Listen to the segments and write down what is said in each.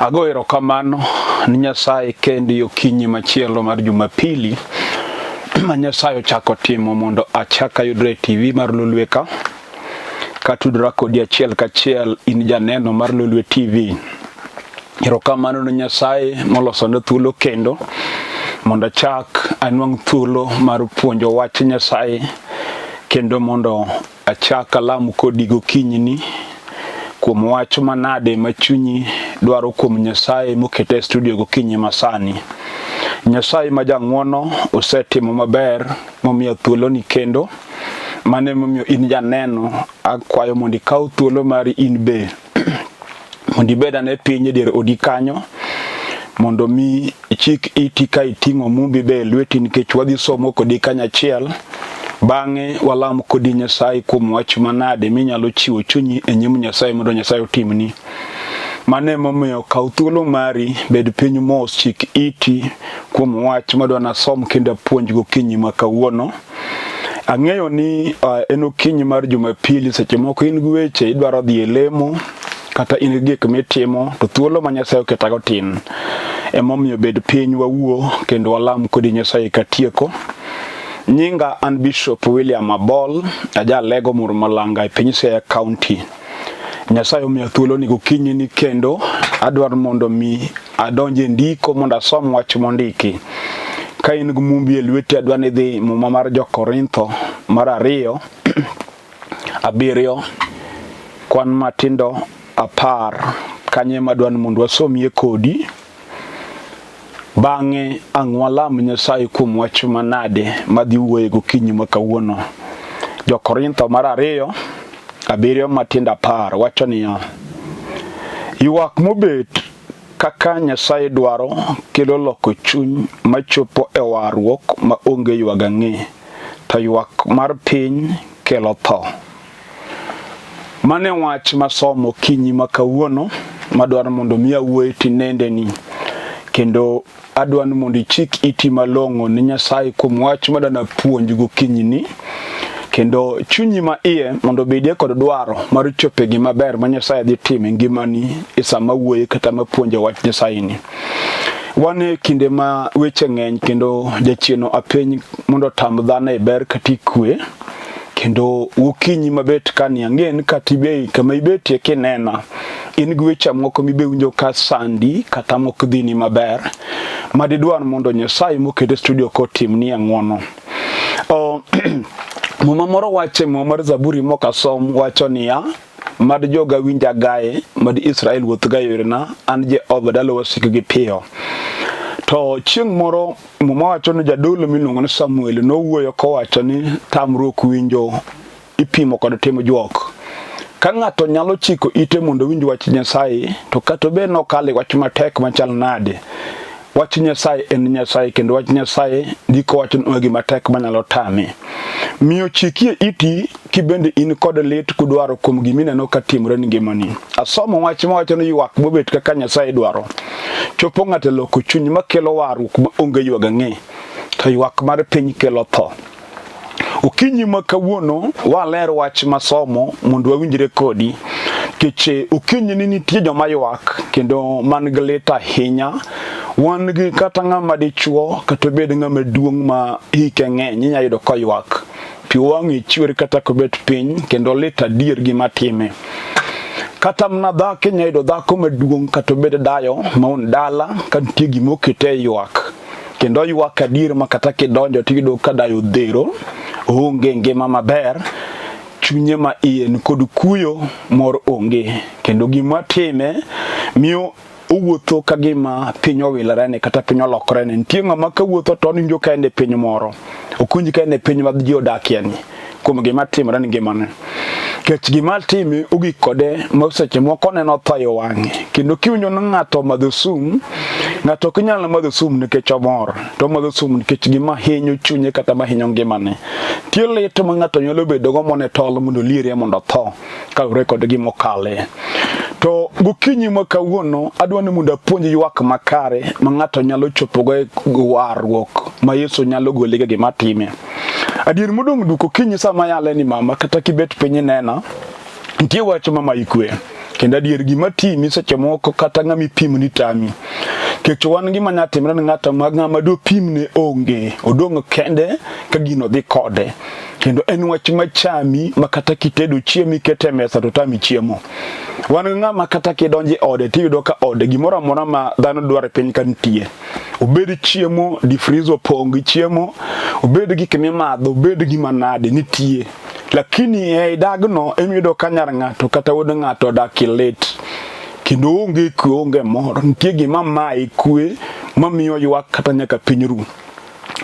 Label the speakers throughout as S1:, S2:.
S1: Ago erokamano ni Nyasaye kendi okinyi machielo mar Jumapili ma Nyasaye ochako timo mondo achak ayudre e TV mar Lolwe ka katudora kodi achiel kachiel in janeno mar Lolwe TV. Erokamano ne Nyasaye molosone thuolo kendo mondo achak anwang' thuolo mar puonjo wach Nyasaye kendo mondo Achak alam kodi gokinyini kuom wach manade ma chunyi dwaro kuom Nyasaye mokete e studio gokinyi masani. Nyasaye ma jang'wono osetimo maber momiya thuoloni kendo mano emomiyo in janeno akwayo mondo ikaw thuolo mari in be mondo ibed ane piny e dier odi kanyo mondo mi ichik iti ka iting'o mumbi be e lweti nikech wadhi somo kodi kanyachiel. Bang'e walam kodi Nyasaye kuom wach manade minyalo chiwo chunyi e nyim Nyasaye mondo Nyasaye otimni. Mano emomiyo kaw thuolo mari, bed piny mos, chik iti kuom wach madwa nasom kendo apuonj gokinyi ma kawuono. Ang'eyo ni en okinyi mar Jumapili, seche moko in gi weche idwaro dhi e lemo kata in gi gik mitimo to thuolo ma Nyasaye oketago tin. Emomiyo bed piny wawuo kendo walam kodi Nyasaye katieko. Nyinga an Bishop William Abol, ajalego Murmalanga e piny Siaya County. Nyasaye omiya thuolo ni gokinyi ni kendo adwaro mondo mi adonj e ndiko mondo asom wach mondiki. Ka in gi mumbi e lweti adwa ni idhi muma mar Jo-Korintho mar ariyo abiriyo kwan matindo apar kanyo ema adwa ni mondo wasomie kodi. Bang'e ang' walam Nyasaye kuom wach manade madhi wuoye gokinyi ma kawuono. Jo-Korintho mar ariyo abiriyo matindo apar wacho niya, Ywak mobet kaka Nyasaye dwaro kelo loko chuny machopo e warruok ma onge ywag ang'e, to ywak mar piny kelo tho. Mano e wach masomo okinyi ma kawuono madwaro mondo mi awuoye tinendeni kendo adwa ni mondo ichik iti malong'o ne Nyasaye kuom wach madwa napuonj gokinyini kendo chunyi ma iye mondo obedie kod dwaro mar chopo e gima ber ma Nyasaye dhi timo e ngimani e sama wuoye kata mapuonjo wach Nyasaye ni. Wan e kinde ma weche ng'eny kendo jachien oa piny mondo otam dhano e ber kata e kwe. Kendo okinyi mabet kani ang'e ni kata ibe kama ibetie kinena in gi weche moko mibe winjo ka sandi kata mok dhini maber ma didwar mondo Nyasaye mokete studio kotimni e ng'wono. Muma moro wacho e muma mar Zaburi mokasom wacho niya, Mad joga winja gaye, mad Israel wuoth ga yorena, an Jehova dalo wasikgi piyo. To chieng' moro Muma wacho ni jadolo miluongo ni Samuel nowuoyo kowacho ni tamruok winjo ipimo kod tim juok. Ka ng'ato nyalo chiko ite mondo owinj wach Nyasaye, to kata obed ni okalo e wach matek machal nade, wach Nyasaye en Nyasaye kendo wach Nyasaye ndiko wacho ni onge gima tek manyalo tame. Miyo chikie iti kibende in kod lit kudwaro kuom gima ineno ka timore ni ngimani. Asomo wach mawacho ni ywak mobet kaka Nyasaye dwaro. Chopo ng'ato e loko chuny makelo warruok ma onge ywag ang'e, to ywak mar piny kelo tho. Okinyi ma kawuono waler wach masomo mondo wawinjre kodi. Nikech okinyi ni nitie joma ywak kendo man gi lit ahinya. Wan gi kata ng'ama dichuo kata obed ng'ama duong' ma hike ng'eny inya yudo koywak. Pi wang'e chwer kata kobet piny kendo lit adier gima time. Kata mana dhako inya yudo dhako maduong' kata obed dayo ma un dala ka nitie gima okete e ywak kendo oywak adier ma kata kidonjo tiyudo ka dayo odhero, oonge ngima maber, chunye ma iye ni kod kuyo mor onge kendo gima time miyo owuotho ka gima piny owilorene kata piny olokorene. Nitie ng'ama kawuotho to owinjo ka en e piny moro, ok owinj ka en e piny ma ji odakie ni kuom gima timore ni ngimane. Nikech gima time ogik kode ma seche moko oneno tho e wang'e. Kendo kiwinjo ni ng'ato omadho sum, ng'ato ok nyal madho sum nikech omor, to omadho sum nikech gima hinyo chunye kata mahinyo ngimane. Nitie lit ma ng'ato nyalo bedogo mone tol mondo olierie mondo otho. kaluwore kod gima okale. To gokinyi ma kawuono adwa ni mondo apuonj ywak makare ma ng'ato nyalo chopogo e warruok ma Yesu nyalo gole e gima time. Adier modong' duk okinyi sama yale ni mama kata kibet piny inena, nitie wach mama ikwe. Kendo adier gima timi seche moko kata ng'ama ipimo ni tami. Kech wan gima nya timre ni ng'ato ma ng'ama dopimne onge, odong' kende ka gino dhi kode. Kendo en wach machami ma kata kitedo chiemo ikete e mesa to tami chiemo. Wan gi ng'ama kata kidonjo e ode tiyudo ka ode gimoro amora ma dhano dwaro e piny ka nitie. Obed chiemo, deep freezer opong' gi chiemo, obed gik mimadho, obed gima nade, nitie. Lakini ei dagno emiyudo ka nyar ng'ato kata wuod ng'ato odak e lit. Kendo onge kwe, onge mor. Nitie gima maye kwe mamiyo ywak kata nyaka piny ru.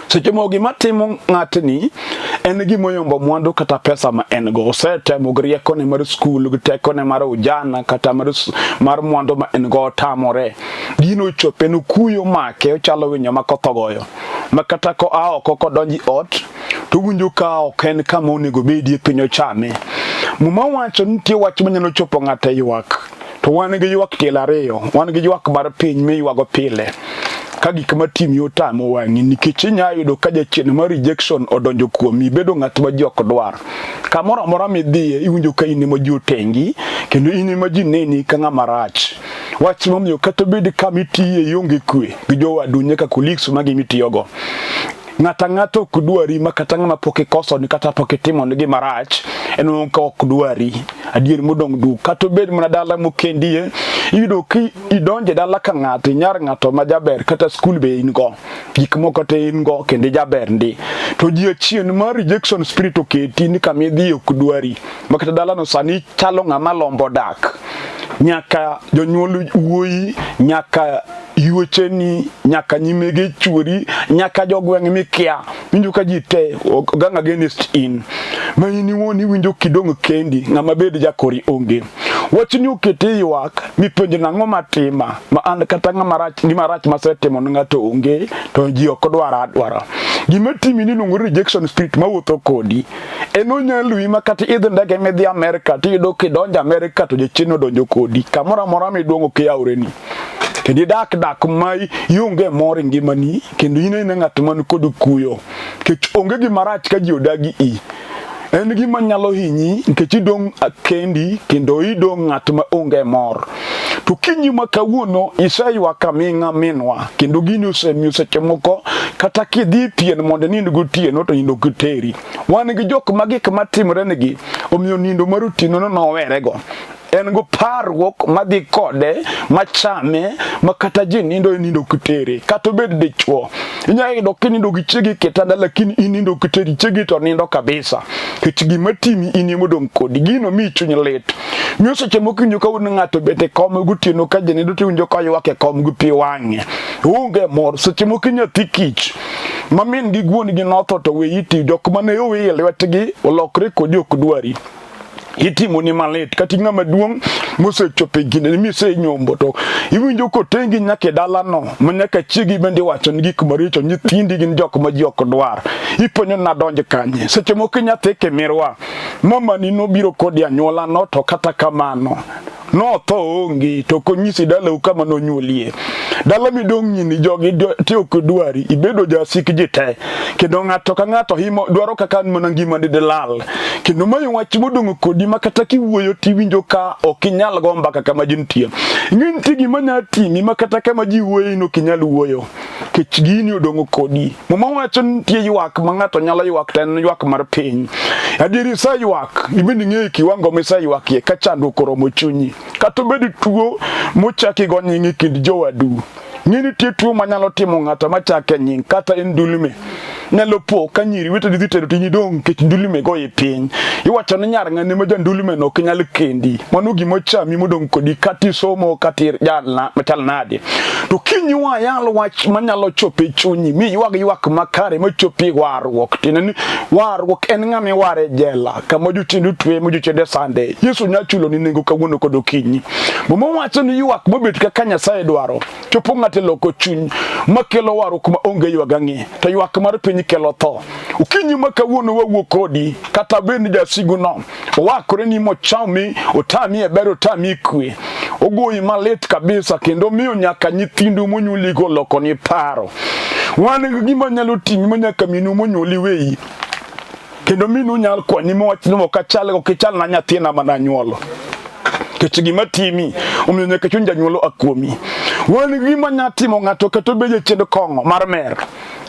S1: Seche moko gima timo ng'atni en gima oyombo mwandu kata pesa ma en go. Osetemo gi riekone mar skul, gi tekone mar ujana kata mar, mar mwandu ma en go otamore. Gino ochope nokuyo make, ochalo winyo ma koth ogoyo. Ma kata koa oko kodonjo e ot, to owinjo ka ok en kama onego obedie, piny ochame. Muma wacho ni nitie wach manyalo chopo ng'ato e ywak. To wan gi ywak tielo ariyo, wan gi ywak mar piny miywago pile ka gik matimi otamo wang'i nikech inya yudo ka jachien mar rejection odonjo kuomi ibedo ng'at ma ji ok dwar. Kamoro amora midhiye iwinjo ka in ema ji otengi kendo in ema ji neni ka ng'ama rach. Wach momiyo kata obed kama itiye ionge kwe gi jowadu nyaka colleagues magi mitiyogo. Ng'ato ang'ata ok dwari ma kata ng'ama pok ikosoni kata pok itimoni gima rach en ka ok dwari. Adier modong' duk kata obed mana dala mokendie iyudo ki idonjo e dala ka ng'ato inyar ng'ato ma jaber kata skul be in go gik moko te in go kendo ijaber ndi to ji achien mar rejection spirit oketi ni kama idhi ok dwari ma kata dalano sani chalo ng'ama lombo dak nyaka jonyuol wuoyi nyaka yuocheni nyaka nyimege chuori nyaka jogweng' mikia winjo ka ji te gang against in ma in iwuon iwinjo kidong' kendi ng'ama bed jakori onge wachni oketi ywak mipenjo nang'o matima ma an kata ng'ama rach gima rach masetimo ne ng'ato onge to ji ok dwara adwara gima timi ni iluongo rejection spirit mawuotho kodi en onyalui ma kata idhi ndege midhi Amerka tiyudo kidonjo Amerka to jachien odonjo kodi kamoro amora miduong'o kiyawreni kendo idak dak ma ionge mor e ngimani kendo in aina ng'at man kod kuyo nikech onge gima rach ka ji odagi i en gima nyalo hinyi nikech idong' kendi kendo idong' ng'at ma onge mor to kinyi ma kawuono iseywak aming'a minwa kendo gini osemiyo seche moko kata kidhi pien mondo inind gotieno to nindo ok teri wan gi jok ma gik matimore negi omiyo nindo mar otieno no nowerego en go parruok madhi kode machame ma kata ji nindo e nindo ok tere kata obed dichuo inyalo yudo kinindo gi chiegi e kitanda lakini inindo ok teri chiegi to nindo kabisa nikech gima timi in ema odong' kodi gino miyi chuny lit miyo seche moko iwinjo ka wuon ng'ato bet e kom gotieno ka ji nindo to iwinjo ka ywak e kom gi pi wang'e onge mor seche moko nyathi kich ma min gi wuon gi notho to weyi ti jok mane oweyi e lwetgi olokre kodi ok dwari itimoni malit kata ng'ama duong' mosechopo e kinde misenyombo to iwinjo kotengi nyaka e dalano ma nyaka chiegi bende iwacho ni gik maricho nyithindi gin jok ma ji ok dwar ipenjo nadonj kanye seche moko nyathi kimirwa mamani nobiro kodi anyuolano to kata kamano notho onge to ok onyisi dalau kama nonyuolie dala midong' nyini jogi te ok dwari ibedo jasik ji te kendo ng'ato ka ng'ato himo dwaro kaka mana ngimani dilal kendo mayo wach modong' kodi ma kata kiwuoyo tiwinjo ka ok inyal go mbaka kama ji nitie ing'e nitie gima nya timi ma kata kama ji wuoye in ok inyal wuoyo kech gini odong' kodi Muma wacho ni nitie ywak ma ng'ato nyalo ywak to en ywak mar piny. Adier iseywak, ibende ing'eyo kiwango miseywakie ka chandruok oromo chunyi. Kata obed tuo mochaki go nying e kind jowadu. Ng'e nitie tuo manyalo timo ng'ato machake nying kata en ndulme. Nyalo po ka nyiri weteni dhi tedo to in idong' nikech ndulme goyi piny. Iwacho ni nyar ng'ane ma jandulme no ok nyal kendi. Mano gima ochami modong' kodi kata isomo kata machal nade. To kinyi wayal wach manyalo chopo e chunyi mi ywag ywak makare machopi e warruok. Tiende ni warruok en ng'ama iware e jela kama jochiende otweye ma jochiende sande. Yesu nya chulo ni nengo kawuono kod okinyi. Muma wacho ni ywak mobet kaka Nyasaye dwaro chopo ng'ato e loko chuny makelo warruok ma onge ywag ang'e. To ywak mar piny kelo tho. Okinyi ma kawuono wawuo kodi kata bed ni jasigu no owakore ni mochami otami e ber otami e kwe ogoyi malit kabisa kendo miyo nyaka nyithindu monyuoligo olokoni paro wan gi gima nyalo timi ma nyaka minu monyuoli weyi kendo minu nyal kwanyi mowach ni ok achal ok ichal na nyathina mana anyuolo. Nikech gima timi omiyo nyaka chuny janyuol oa kuomi. Wan gima nya timo ng'ato kata obed jachiend kong'o mar mer.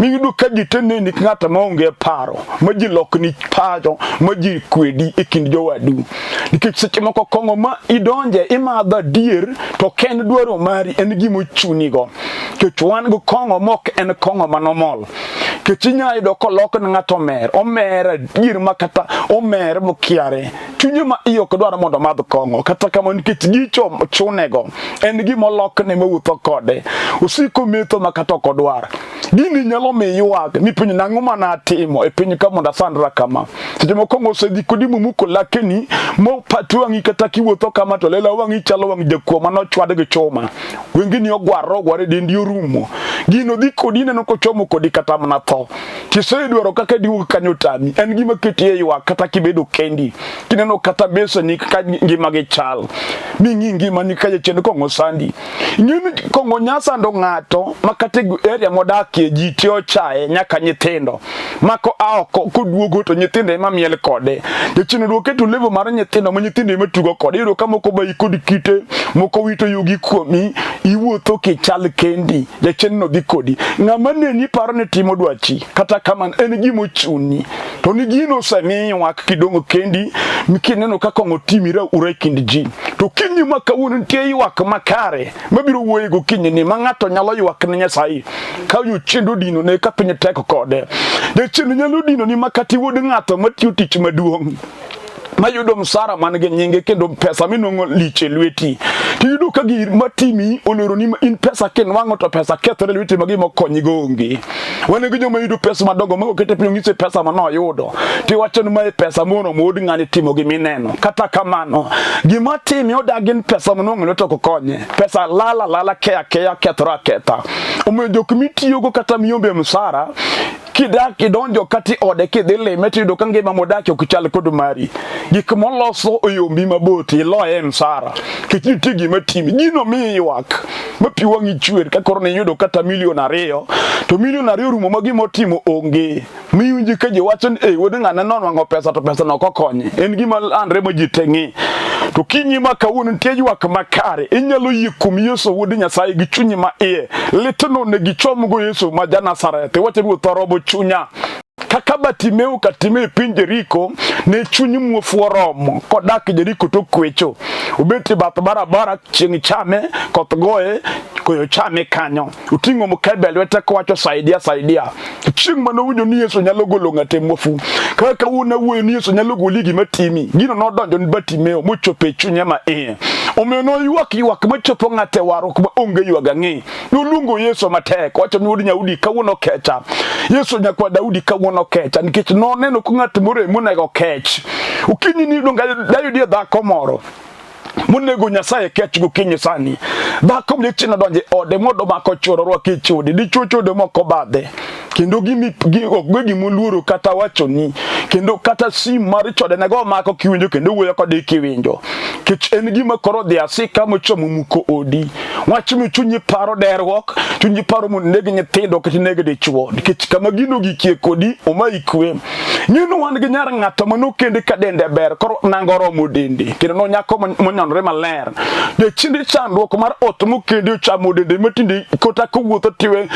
S1: Miyudo ka ji te neni ng'at maonge paro, ma ji lokni pacho, ma ji kwedi e kind jowadu. Nikech seche moko kong'o ma idonje imadho adier to ok en dwaro mari, en gima ochunigo. Nikech wan gi kong'o mok en kong'o manomol. Nikech inya yudo kolok ne ng'ato omer, omer adier ma kata omer mokiare. Chunye ma iye ok dwar mondo omadh kong'o, kata kamano nikech gicho chunego, en gima olokne mawuotho kode. Osiko metho ma kata ok odwar. Gini nyalo miyi ywak mipenj nang'o mana atimo e piny ka mondo asandra kama. Seche moko kong'o osedhi kodi momuko lakeni mopat wang'i kata kiwuotho kama to lela wang'i chalo wang' jakuo mane ochwad gi chuma. Wengeni ogwarre ogware dendi orumo. Gino dhi kodi ineno kochomo kodi kata mana tho. Kisedwaro kaka diwuog kanyo tami. En gima keti e ywak kata kibedo kendi. Kineno kata beseni kaka ngimagi chal. Ming'i ngimani ka jachien kong'o sandi. Ing'e ni kong'o nya sando ng'ato ma kata e area modakie ji te ochaye nyaka nyithindo. Ma koa oko koduogo to nyithindo ema miel kode. Jachien odwa keto level mar nyithindo ma nyithindo ema tugo kode. Iyudo ka moko bayi kod kite, moko wito yugi kuomi, iwuotho kichal kendi. Jachien no dhi kodi. Ng'ama neni paro ni timo dwachi, kata kamano en gima ochuni. To ni gino osemiwa kidong'o kendi, kineno ka kong'o timi raura e kind ji. To kinyi ma kawuono nitie ywak makare mabiro wuoye gokinyi ni ma ng'ato nyalo ywak ne Nyasaye ka jochiende odino ne ka piny tek kode. Jachien nyalo dino ni makata iwuod ng'ato matiyo tich maduong' mayudo msara man gi nyinge kendo pesa minwang'o lich e lweti tiyudo ka gir matimi oloroni in pesa kinwang'o to pesa kethore lweti ma gima okonyigo onge. Wan gi joma yudo pesa madongo ma okete piny onyise pesa ma noyudo tiwacho ni mae pesa moromo wuod ng'ani timo gi mineno. Kata kamano gima time odagi ni pesa monwang'o lwete ok okonye. Pesa lal alala keya keya kethore aketha. Omiyo jok mitiyogo kata miyombe msara kidak idonjo kata ode kidhi lime tiyudo ka ngima modakie ok chal kod mari. Gik moloso oyombi mabor to iloye e msara nikech nitie gima timi. Gino miyi ywak ma pi wang'i chwer ka koro niyudo kata milion ariyo to milion ariyo orumo ma gima otimo onge. Miwinji ka ji wacho ni eh, wuod ng'ane nonwang'o pesa to pesa no ok okonye. En gima landre ma ji te ng'e. To kinyi ma kawuono nitie ywak makare, inyalo yie kuom Yesu wuod Nyasaye gi chunyi ma iye. Litno ne gichomgo Yesu ma ja Nazareth. Iwacho Ruoth oromo chunya. Kaka Bartimeo katime e piny Jeriko, ne chuny muofu oromo kodak Jeriko to kwecho. Obet e bath barabara, chieng' chame, koth goye, koyo chame kanyo. Oting'o mkebe e lwete kowacho saidia saidia. Chieng' mane owinjo ni Yesu nyalo golo ng'ate muofu, kaka kawuono awuoyo ni Yesu nyalo goli gima timi, gino nodonjo ni Bartimeo mochopo e chunye ma iye. Omiyo noywak ywak machopo ng'ate warruok ma onge ywag ang'e. Noluongo Yesu matek, wacho ni wuod Nyaudi kawuono kecha. Yesu nyakwa Daudi kawuono kecha nikech noneno ka ng'at morem monego kech. Okinyi ni donge dayudie dhako moro monego Nyasaye kech gokinyi sani. Dhako mlichi nodonjo e ode mondo mako chwore orwake e chode, dichwo chode moko badhe kendo gimi ok gimoluoro kata wachoni kendo kata sim mar chode nego omako kiwinjo kendo wuoyo kode kiwinjo kech en gima koro dhi asika mochomo muko odi wach mi chunyi paro derruok chunyi paro mondo neg nyithindo kata neg dichwo nikech kama gino gikie kodi omayi kwe ng'eno wan gi nyar ng'ato manokende ka dende ber koro nango oromo dende kendo nonyako monyonore maler jachinde chandruok mar ot mokende ochamo dende matinde kota kowuotho tiwe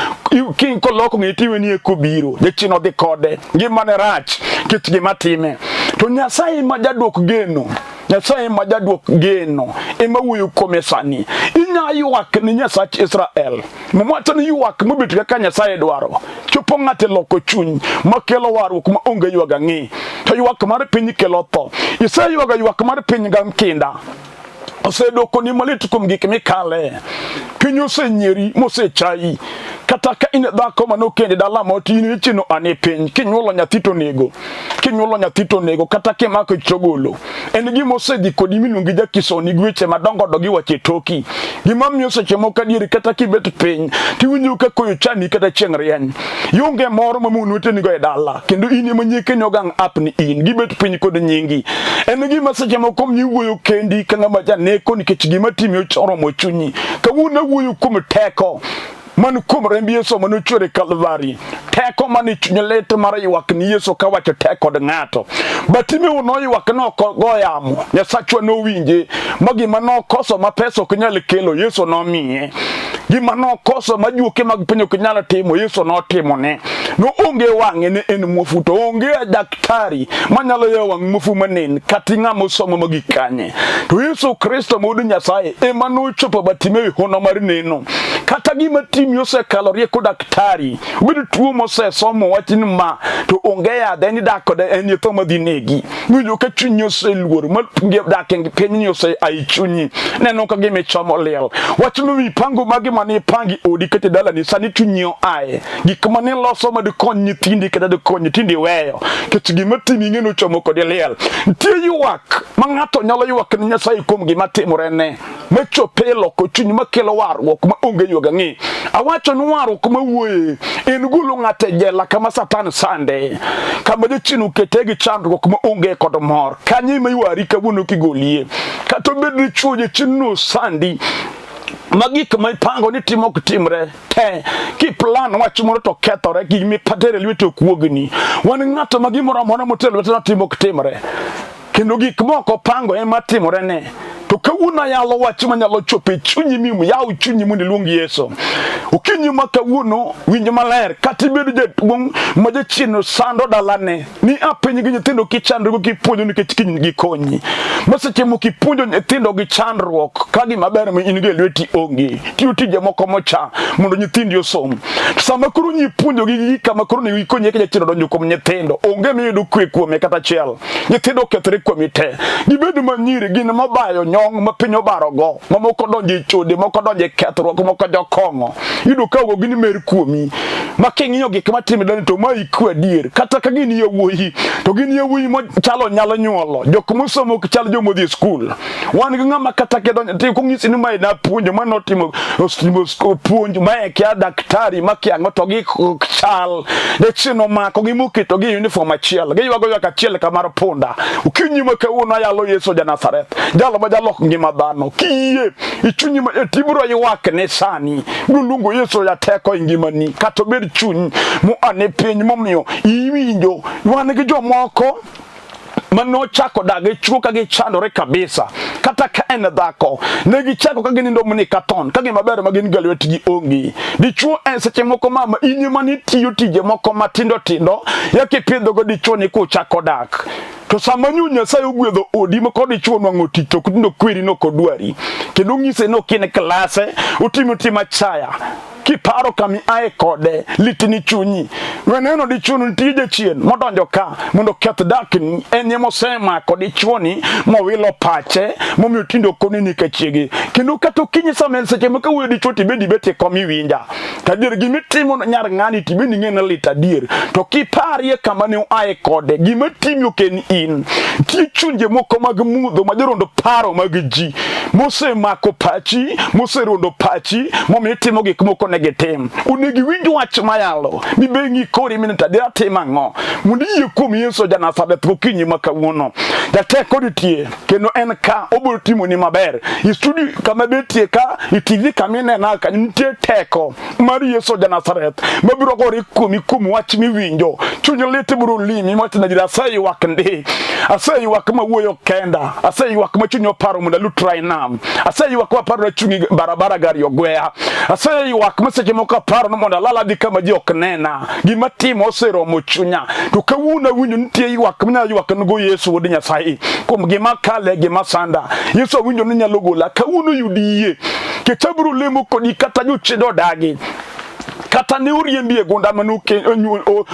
S1: king koloko ng'e tiwe ni ekobiro jachien odhi kode ngimane rach kech gima time to Nyasaye ma jaduok geno Nyasaye ma jaduok geno ema wuoyo kuome sani. Inya ywak ni Nyasach Israel. Muma wacho ni ywak mobet kaka Nyasaye dwaro. Chopo ng'ato e loko chuny makelo warruok ma onge ywag ang'e. To ywak mar piny kelo tho. Iseywago ywak mar piny ga kinda. Osedokoni malit kuom gik mikale. Piny osenyieri mosechayi. Kata ka in dhako manokende dala moro to in ichino ane piny. Kinyuolo nyathi to nego. Kinyuolo nyathi to nego kata kimako ich to golo. En gima osedhi kodi miluongi jakisoni gi weche madongo dongo iwacho e toki. Gima miyo seche moko adieri kata kibet piny tiwinjo ka koyo chami kata chieng' rieny. Ionge moro ma mon weteni go e dala kendo in ema nyiekeni ogang up ni in gibet piny kod nyingi. En gima seche moko miyo iwuoyo kendi ka ng'ama janeko nikech gima timi oromo chunyi. Kawuono awuoyo kuom teko man kuom remb Yesu mane ochwer e Kalvari. Teko mane chuny lit mar ywak ni Yesu kawacho tek kod ng'ato. Bartimeo noywak noko go yamo. Nyasachwa nowinje ma gima nokoso ma pesa ok nyal kelo Yesu nomiye. Gima nokoso ma juoke mag piny ok nyal timo Yesu notimone. Noonge wang'e ne en muofu to onge daktari manyalo yawo wang' muofu manen kata ng'ama osomo mogik kanye. To Yesu Kristo ma wuod Nyasaye ema nochopo Bartimeo e hono mar neno. Kata gima timi osekalo rieko daktari, obedo tuo mosesomo wach ni ma to onge yadhe en idak kode en tho madhi negi. Winjo ka chunyi oseluor ma dak e pinyni ose ai chunyi neno ka gima ichomo liel. Wach ma mipango magi mane ipangi odi kata dalani sani chunyi oaye. Gik mane iloso ma dikony nyithindi kata dikony nyithindi iweyo. Nikech gima timi ing'e ni ochomo kodi liel. Nitie ywak ma ng'ato nyalo ywak ne Nyasaye kuom gima timorene. Machope e loko chuny makelo warruok ma onge ywag ang'e. Awacho ni warruok ma wuoye en golo ng'ato e jela kama Satan sande, kama jachien okete gi chandruok ma onge kod mor. Kanyo ema iwari kawuono kigolie. Kata obed ni chuo jachien no sandi, ma gik ma ipango ni timo ok timre te kiplan wach moro to kethore gik mipatere lweti ok wuogni. Wan ng'ato ma gimoro amora motero lwete no timo ok timre. Kendo gik moko pango ema timore ne. To kawuono ayalo wach manyalo chopo e chunyi mi yaw chunyi mondo iluong Yesu. Okinyi ma kawuono winj maler kata ibedo jaduong' ma jachien sando dalane ni a piny gi nyithindo kichandruok kipuonjo nikech kiny gikonyi. Ma seche moko ipuonjo nyithindo gi chandruok ka gima ber ma in go e lweti onge. Tiyo tije moko mocha mondo nyithindi osom. Sama koro nyipuonjo gi gik kama koro onego gikonyi eka jachien odonjo kuom nyithindo onge miyudo kwe kuome kata achiel. Nyithindo okethore kuomi te. Gibedo manyiri gin mobayo nyong' ma piny obarogo, ma moko donjo e chode, moko donjo e kethruok, moko jokong'o. Iyudo ka wuok gin mer kuomi. Ma king'iyo gik matimre dani to ma ikwe adier. Kata ka gin yawuoyi, to gin yawuoyi machalo nyalo nyuolo. Jok mosomo ok chal joma odhi e skul. Wan gi ng'ama kata kidonjo to kong'isi ni mae napuonjo, ma notimo otimo puonj, mae kia daktari, ma kia ang'o to gi ok chal. Jachien omako gi moketo gi e uniform achiel. Giywago ywak achiel ka mar punda. Okinyi ma kawuono ayalo Yesu ja Nazareth. Jalo ma jalok ngima dhano. Kiyie e chunyi ma tibiro ywak ne sani. Biro luongo Yesu jateko e ngimani. Kata obed chuny moa ne piny momiyo iwinjo. Wan gi jomoko ma nochako dak gi chwo ka gichandore kabisa kata ka en dhako ne gichako ka ginindo mni katon ka gima ber ma gin ga lwetgi onge dichwo en seche moko mama in ema nitiyo tije moko matindo tindo yaka ipidhogo dichwo ni kuchako dak to sama nyo Nyasaye ogwedho odi ma kod dichwo nwang'o tich to tindo kweri nok odwari kendo ng'ise ni ok in klase otimo tim achaya kiparo kama iaye kode litni chunyi weneno dichuo nitie jachien modonjo ka mondo oketh dakni en ema osemako dichuoni mowilo pache momiyo tinde ok oneni ka chiege kendo kata okinyi sama en seche ma kawuoyo dichuo tibed ibet e kom iwinja to adier gima itimo nyar ng'ani tibed ing'e ni lit adier to kiparie kama ne oaye kode gima timi ok en in nitie chunje moko mag mudho ma jorondo paro mag ji mosemako pachi moserondo pachi momiyo itimo gik moko ne gitim onego iwinj wach mayalo mibe ng'i kori mine to adier atimo ang'o mondo iyie kuom Yesu ja Nazareth gokinyi ma kawuono jateko nitie kendo en ka obiro timoni maber i studio kama betie ka i TV kama inena kanyo nitie teko mar Yesu ja Nazareth mabiro gore kuomi kuom wach miwinjo chuny lit biro limi mach na jira aseywak ndi aseywak ma wuoyo kenda aseywak ma chuny oparo mondo alutra e nam aseywak ma aparo achung' e barabara gari ogweya aseywak ma seche moko aparo ni mondo alal adhi kama ji ok nena gima timo oseromo chunya to kawuono awinjo nitie ywak minyalo ywak nego Yesu wuod Nyasaye kuom gima kale gima sanda Yesu awinjo ni nyalo gola kawuono yud yie kech abiro lemo kodi kata jochiende odagi kata ne oriembi e gunda mane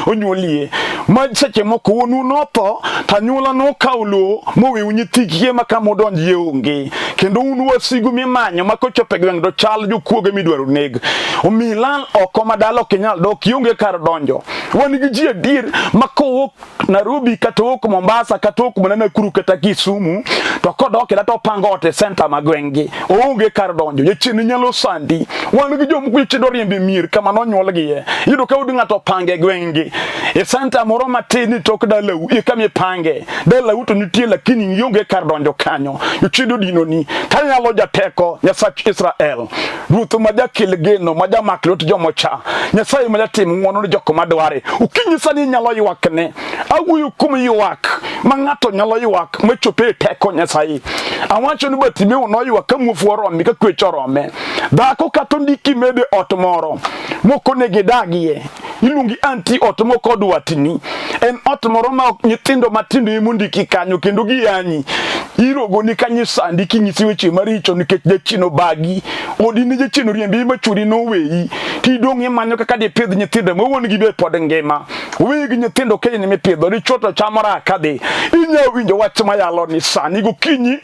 S1: onyuolie ma seche moko wuonu notho to anyuola nokawo lowo moweu nyithi kiye ma kama udonjie onge kendo un wasigu mimanyo ma kochopo e gweng' to chal jokuoge midwaro neg omiyi lal oko ma dala ok inyal dok ionge kar donjo wan gi ji adier ma kowuok Nairobi kata owuok Mombasa kata owuok mana Nakuru kata Kisumu to kodok e dala to opango ot e center ma gweng'gi oonge kar donjo jachien nyalo sandi wan gi jomoko jachien oriembo e mier kama nonyuolgie iyudo ka udi ng'ato opango e gweng'gi E santa moro matin ni tok dalau e kama ipange. Dalau to nitie lakini ionge kar donjo kanyo. Jochiende odinoni. Kanyalo jateko Nyasach Israel. Ruoth ma jakel geno ma jamak lwet jomocha. Nyasaye ma jatim ng'wono ne jok madware. Okinyi sani inyalo ywakne. Awuoyo kuom ywak ma ng'ato nyalo ywak machope e teko Nyasaye. Awacho ni Bartimeo noywak ka muofu orome ka kwech orome. Dhako kata ondiki mede ot moro mok onego idagie. Iluongi anti ot mok odwatni. En ot moro ma nyithindo matindo ema ondiki kanyo kendo giyanyi. Irogoni kanyo isandi kinyisi weche maricho nikech jachien obagi. Odi ne jachien oriembi ma chwori noweyi. Tidong' imanyo kaka dipidh nyithindo ma wuon gi be pod ngima. Oweyi gi nyithindo ka in mipidho, dichwo to chamo raha kadhi. Inya winjo wach mayalo ni sani gokinyi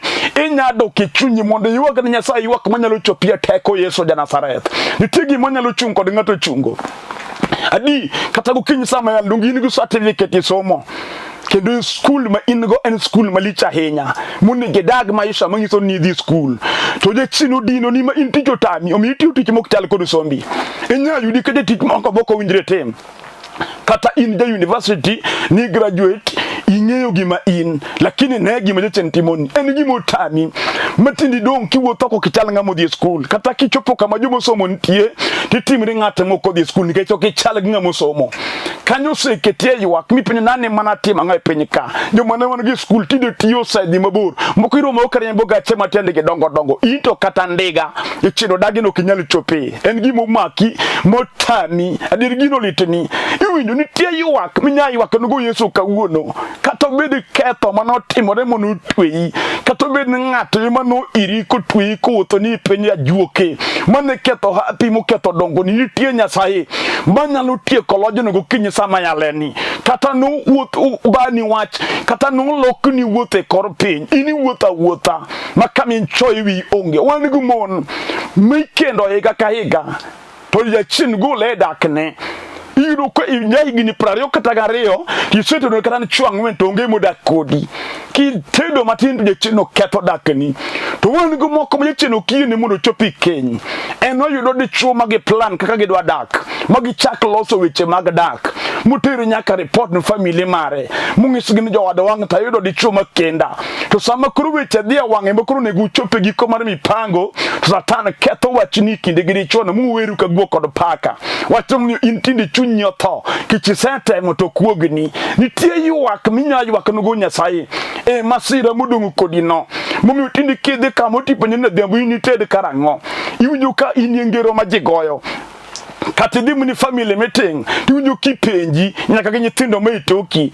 S1: inya dok e chunyi mondo iywag ne Nyasaye ywak manyalo chopi e teko Yesu ja Nazareth. Nitie gima nyalo chung' kod ng'ato chungo. Adi kata gokinyi sama yalo donge in gi certificate e somo kendo skul ma in go en skul malich ahinya monego idag maisha manyiso ni idhi skul to jachien odino ni ma in tich otami omiyo itiyo tich mok chal kod sombi inyalo yudi ka jatich moko mok owinjre tim kata in ja university ni graduate ing'eyo gima in lakini ne gima jachien timoni en gima otami matindi dong' kiwuotho oko kichal ng'ama odhi e skul kata kichopo kama joma osomo nitie titimri ng'at mok odhi e skul nikech ok ichal gi ng'ama osomo kanyo oseketi e ywak mipenjo nani mana timo ang'o e piny ka joma ne wan gi skul tinde tiyo osedhi mabor moko iromo ka riembo gache matiendgi dongo dongo in to kata ndiga ichino dagi no ok inyal chope en gima omaki motami adier gino litni iwinjo nitie ywak minya ywak nego Yesu kawuono kata obed ketho mane otimore mondo otweyi kata obed ni ng'ato ema noiri kotweyi kowuotho ni piny ajuoke mane ketho hapi moketho dongo ni nitie Nyasaye manyalo tieko lojno gokinyi sama yaleni kata nowuoth bani wach kata nolokni wuoth e kor piny in iwuotho awuotha ma kama inchoye wiyi onge wan gi mon mikendo higa ka higa to jachien gole e dakne iyudo ka ja higni 20 kata 2 tisetedo kata ni chwo ang'wen to onge modak kodi kitedo matin to jachien oketho dakni to wan go moko ma jachien ok yiene mondo ochop e keny en oyudo dichwo ma gi plan kaka gidwa dak ma gichak loso weche mag dak moter nyaka report ne family mare mong'isgi ni jowadwa wang' to ayudo dichwo ma kenda to sama koro weche dhi e wang'e ma koro onego uchop e giko mar mipango to Satan ketho wachni e kinde gi dichwono muweru ka guok kod paka wacho ni in tinde chunyi otho kech isetemo to kuogni nitie ywak minya ywak nogo Nyasaye e masira modong' kodi no momiyo tinde kidhi kama otipenjo ni adhiambo in ited karang'o iwinjo ka in e ngero ma ji goyo kata idhi mini family meeting tiwinjo kipenji nyaka gi nyithindo ma itoki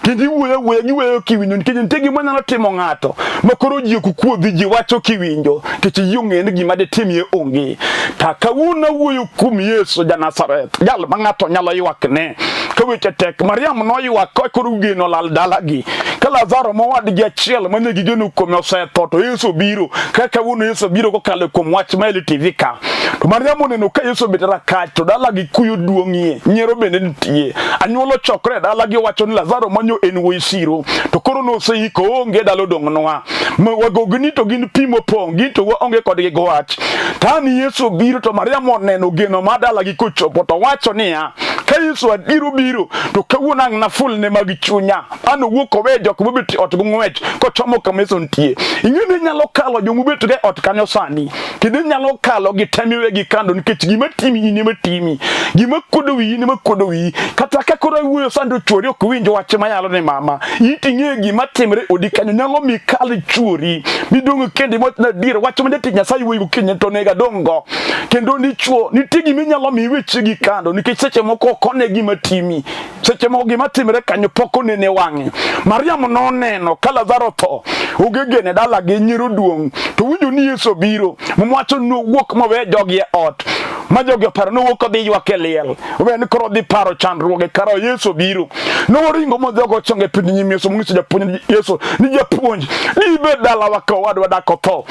S1: kendo iwuoyo awuoya giweyo kiwinjo nikech nitie gima nyalo timo ng'ato ma koro ji ok kuodhi ji wacho kiwinjo nikech ji ong'eyo ni gima ditimie onge ta kawuono awuoyo kuom Yesu ja Nazareth jal ma ng'ato nyalo ywakne ka weche tek Mariam noywak ka koro geno lal dalagi ka Lazaro mowadgi achiel mane gigeno kuome osetho to Yesu obiro ka kawuono Yesu obiro kokalo kuom wach ma LTV ka To Mariam oneno ka Yesu obet rakacha to dalagi kuyo duong'ie, nyiero bende nitie. Anyuola ochokore e dalagi owacho ni Lazaro manyo en wuoyi siro, to koro noseiko oonge dala odong'nwa. Wagogni to gin pi mopong', gin to waonge kodgi gi wach. Tani Yesu obiro to Mariam oneno geno mar dalagi kochopo to wacho niya, ka Yesu adier obiro to kawuono ang' nafulne mag chunya. An owuok owe jok mobet e ot gi ng'wech kochomo kama Yesu nitie. Ing'e ni inyalo kalo joma obet e ot kanyo sani. Kendo inyalo kalo gi tem iwegi kando nikech gima timi in ema timi. Gima kuodo wiyi in ema kuodo wiyi. Kata ka koro iwuoyo sani to chuori ok winj wach mayalo ni mama. In to ing'eyo gima timre odi kanyo nyalo mi kal chuori. Midong' kendi mawach ni adier wach ma jatich Nyasaye wuoyo gokinyi to onego adong' go. Kendo dichuo nitie gima inyalo mi iwe chiegi kando nikech seche moko ok one gima timi. Seche moko gima timre kanyo pok onene wang'e. Mariam noneno ka Lazaro tho, onge gene dalagi, nyiero duong'. To winjo ni Yesu obiro, mowacho ni nowuok mowe jogi e ot. Ma jogi oparo nowuok odhi ywak e liel. Owe ni koro odhi paro chandruoge kara Yesu obiro. Noringo modhi ogo chonge piny nyim Yesu monyiso japuonj Yesu ni japuonj, dibed dalawa ka owadwa dak otho.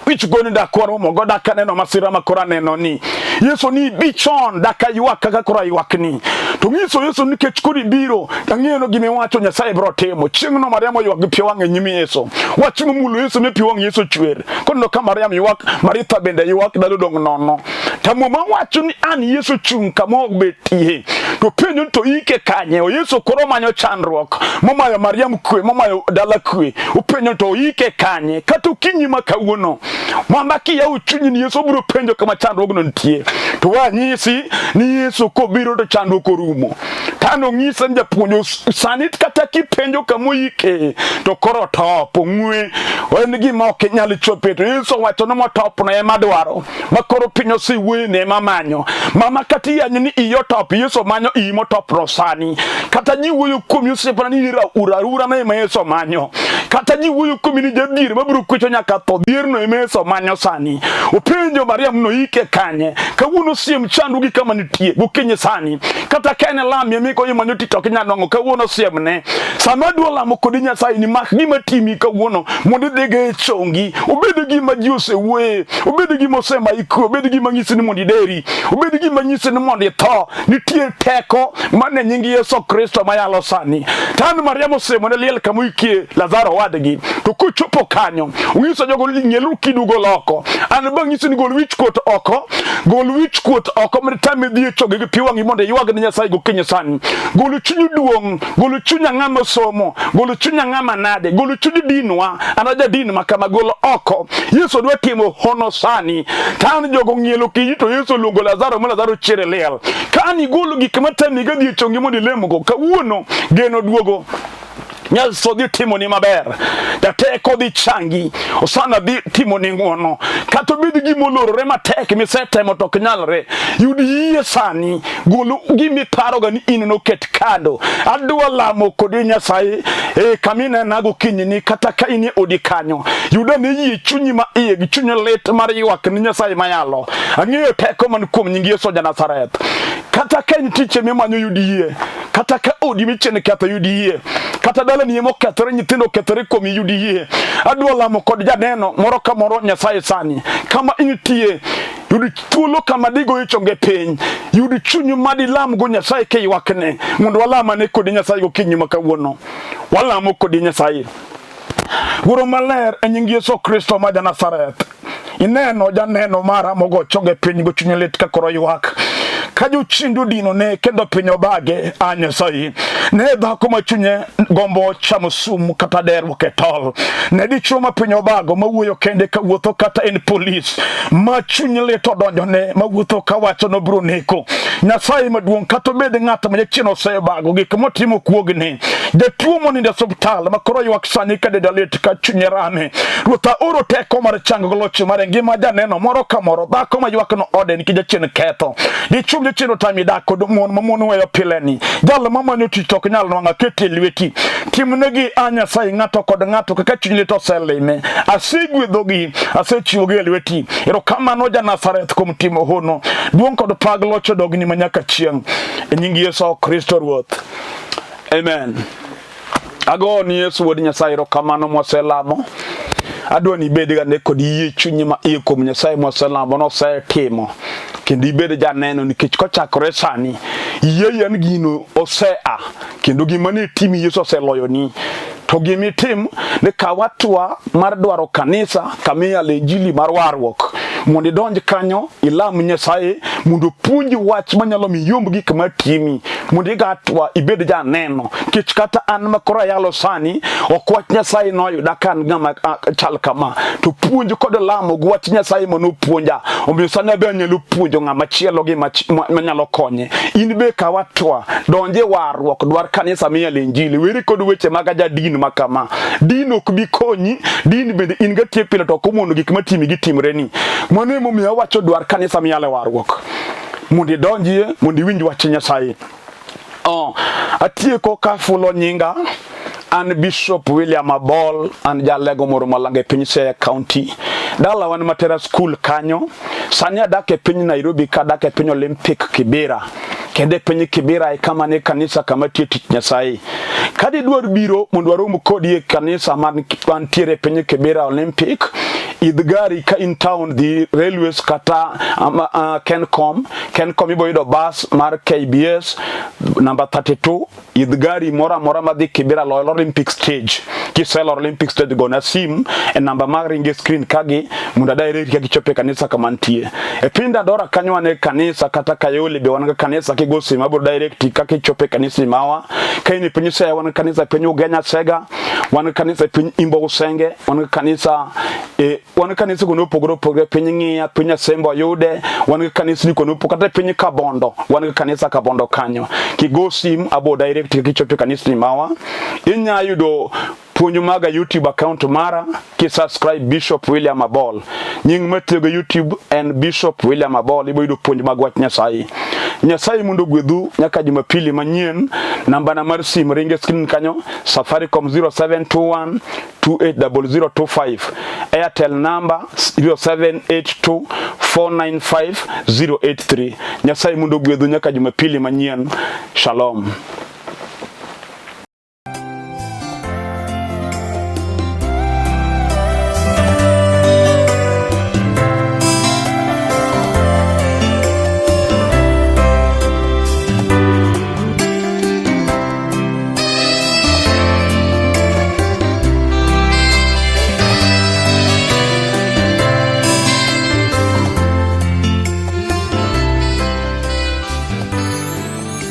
S1: Wich goni dak waromo go dak aneno masira ma koro aneno ni Yesu ni bi chon dak aywak kaka koro aywakni to ng'iso Yesu nikech koro ibiro ang'eyo no gima iwacho Nyasaye biro timo chieng'no Mariam oywak gi pi wang'e e nyim Yesu wach momulo Yesu mi pi wang' Yesu chwer koneno ka Mariam ywak Maritha bende ywak dalo dong' nono to Muma wacho ni an Yesu chung' kama obetie. To penjo to ike kanye? O Yesu koro manyo chandruok momayo Mariam kwe, momayo dala kwe. Openjo to ike kanye? Kata okinyi ma kawuono mama kiyawo chunyi ni Yesu biro penjo kama chandruogno nitie. To wanyisi ni Yesu kobiro to chandruok orumo. Kano ng'ise ni japuonj sani kata kipenjo kama oike to koro top ong'we en gima ok inyal chope to Yesu owacho ni motopno ema dwaro ma koro piny osewuoyene ema manyo mama kata iyanyo ni iyi otop Yesu manyo iyi motopno sani kata ji wuoyo kuomi osiepna ni ura no ema Yesu manyo kata ji wuoyo kuomi ni jadier mabiro kwecho nyaka tho dhierno ema Yesu manyo sani openjo Mariam noike kanye kawuono siem chandu gi kama nitie gokinyi sani kata ka en lami emi ko imanyo tich ok inyal nwang'o kawuono siemne sama adwa lamo kodi Nyasaye ni mak gima timi kawuono mondo idhigo e chongi obed gima ji osewuoye obed gima osemayi kwe obed gima nyisi ni mondo ideri obed gima nyisi ni mondo itho nitie teko mane nying Yesu Kristo mayalo sani tan Mariam osiemo ne liel kama oikie Lazaro owadgi to kochopo kanyo onyiso jogo ni ng'eluru kidu gol oko an bang'isi ni gol wichkuot oko Gol wich kuot oko mondo itame dhi e choge gi pi wang'i mondo iywag ne Nyasaye gokinyi sani. Gol chuny duong', gol chuny ang'ama somo, gol chuny ang'ama nade, gol chuny dinwa, an aja din ma kama gol oko. Yesu dwa timo hono sani. Tan jogo ng'ielo kidi to Yesu oluongo Lazaro ma Lazaro chier e liel. Ka an igolo gik matami ga dhi e chongi mondo ilemgo, kawuono geno duogo. Nyasaye dhi timoni maber, jateko dhi changi, Osana dhi timoni ng'wono. Kata obed gima olorore matek misetemo to ok nyalre, yud yie sani, gol gima iparoga ni in noket kando. Adwa lamo kodi Nyasaye e kama inena gokinyini, kata ka in e odi kanyo, yud ane yie chunyi ma iye gi chuny lit mar ywak ni Nyasaye mayalo. Ang'eyo teko man kuom nying Yesu ja Nazareth. Kata ka en tich emimanyo yud yie kata ka odi michien ketho yud yie kata dalani ema okethore nyithindo okethore kuomi yud yie adwa lamo kod janeno moro ka moro nyasaye sani kama intie yud thuolo kama digoyo chonge piny yud chuny madilamgo nyasaye kiywakne mondo walamane kodi nyasaye gokinyi ma kawuono walamo kodi nyasaye Wuoro maler e nying Yesu Kristo ma ja-Nazareth. Ineno janeno mara mogo chonge piny go chunye lit ka koro ywak. Ka jochiende odino ne kendo piny obage, a Nyasaye. Ne dhako ma chunye gombo chamo sum kata derruok e tol. Ne dichwo ma piny obago ma wuoyo kende ka wuotho kata en polis. Ma chuny lit odonjone ma wuotho ka wacho nobiro neko. Nyasaye maduong' kata obed ng'at ma jachien osebago gik motimo kuogni. Jatuo monindo e osiptal ma koro ywak sani ka dende lit ka chunye rame. Ruoth aoro teko mar chango gi loch mar ngima janeno moro ka moro dhako ma ywak no ode nikech jachien ketho. Dichwo jachien otami dak kod mon ma mon weyo pile ni. Jal ma manyo tich to ok nyal nwang'o aketi e lweti. Timnegi a Nyasaye ng'ato kod ng'ato kaka chuny lit oselime. Asegwedhogi, asechiwogi e lweti. Erokamano ja Nazareth kuom timo hono. Duong' kod pag loch odogni ma nyaka chieng'. E nying Yesu Kristo Ruoth. Amen. Ago ni Yesu wuod Nyasaye erokamano mwaselamo. Adwa ni ibed gane kod yie chunyi ma iye kuom Nyasaye mwaselamo nosetimo kendo ibed janeno nikech kochakore sani yie en gino osea kendo gima ne timi Yesu oseloyoni to gima itim ni kaw hatua mar dwaro kanisa kama iyale injili mar warruok mondo idonj kanyo ilam Nyasaye mondo opuonji wach manyalo miyo iyomb gik matimi mondo iga hatua ibed janeno nikech kata an ma koro ayalo sani ok wach Nyasaye noyuda ka an ng'ama chal kama to puonj kod lamo gi wach Nyasaye manopuonja omiyo sani abe anyalo puonjo ng'ama chielo gima manyalo konye in be kaw hatua donj e warruok dwar kanisa miyale injili weri kod weche mag aja din ma kama din ok bi konyi din bende in gatie pile to ok omono gik matimi gitimreni mano emomiyo awacho dwar kanisa miyale warruok mondo idonjie mondo iwinj wach Nyasaye oh, atieko kafulo nyinga an Bishop William Abol an jalego moro malanga e piny Siaya County dalawa ni Matera School kanyo sani adak e piny Nairobi ka adak e piny Olympic Kibera kendo e piny Kibera e kama ne kanisa kama tiyo tich Nyasaye ka didwar biro mondo warom kodi e kanisa mantiere e piny Kibera Olympic Idh gari ka in town dhi railways kata Kencom. Kencom ibo yudo bus mar KBS number 32. Idh gari moro amora madhi Kibera lor Olympic stage. Kiselor Olympic stage gona sim e namba mar ringe screen kagi mondo adirect kaka ichopo e kanisa kama nitie. E piny Dandora kanyo wan e kanisa kata Kayole be wan gi kanisa kigo sim abiro direct kaka ichopo e kanisni mawa. Ka in e piny Siaya wan gi kanisa e piny Ugenya Sega, wan gi kanisa e piny Imbo Usenge, wan gi kanisa e wan gi kanisa kuonde mopogore opogore piny Ng'iya, piny Asembo Ayude, wan gi kanisni kuonde mopogore kata e piny Kabondo, wan gi kanisa Kabondo kanyo. Kigo sim abo direct kaka ichopo e kanisni mawa. Inya yudo puonj maga YouTube account mara ki subscribe Bishop William Abol. Nying matiyogo YouTube en Bishop William Abol, ibo yudo puonj mag wach Nyasaye. Nyasaye mondo ogwedhu nyaka Jumapili manyien. Nambana mar sim ringe screen kanyo, Safaricom 0721 280025, Airtel number 0782 495 083. Nyasaye mondo ogwedhu nyaka Jumapili manyien. Shalom.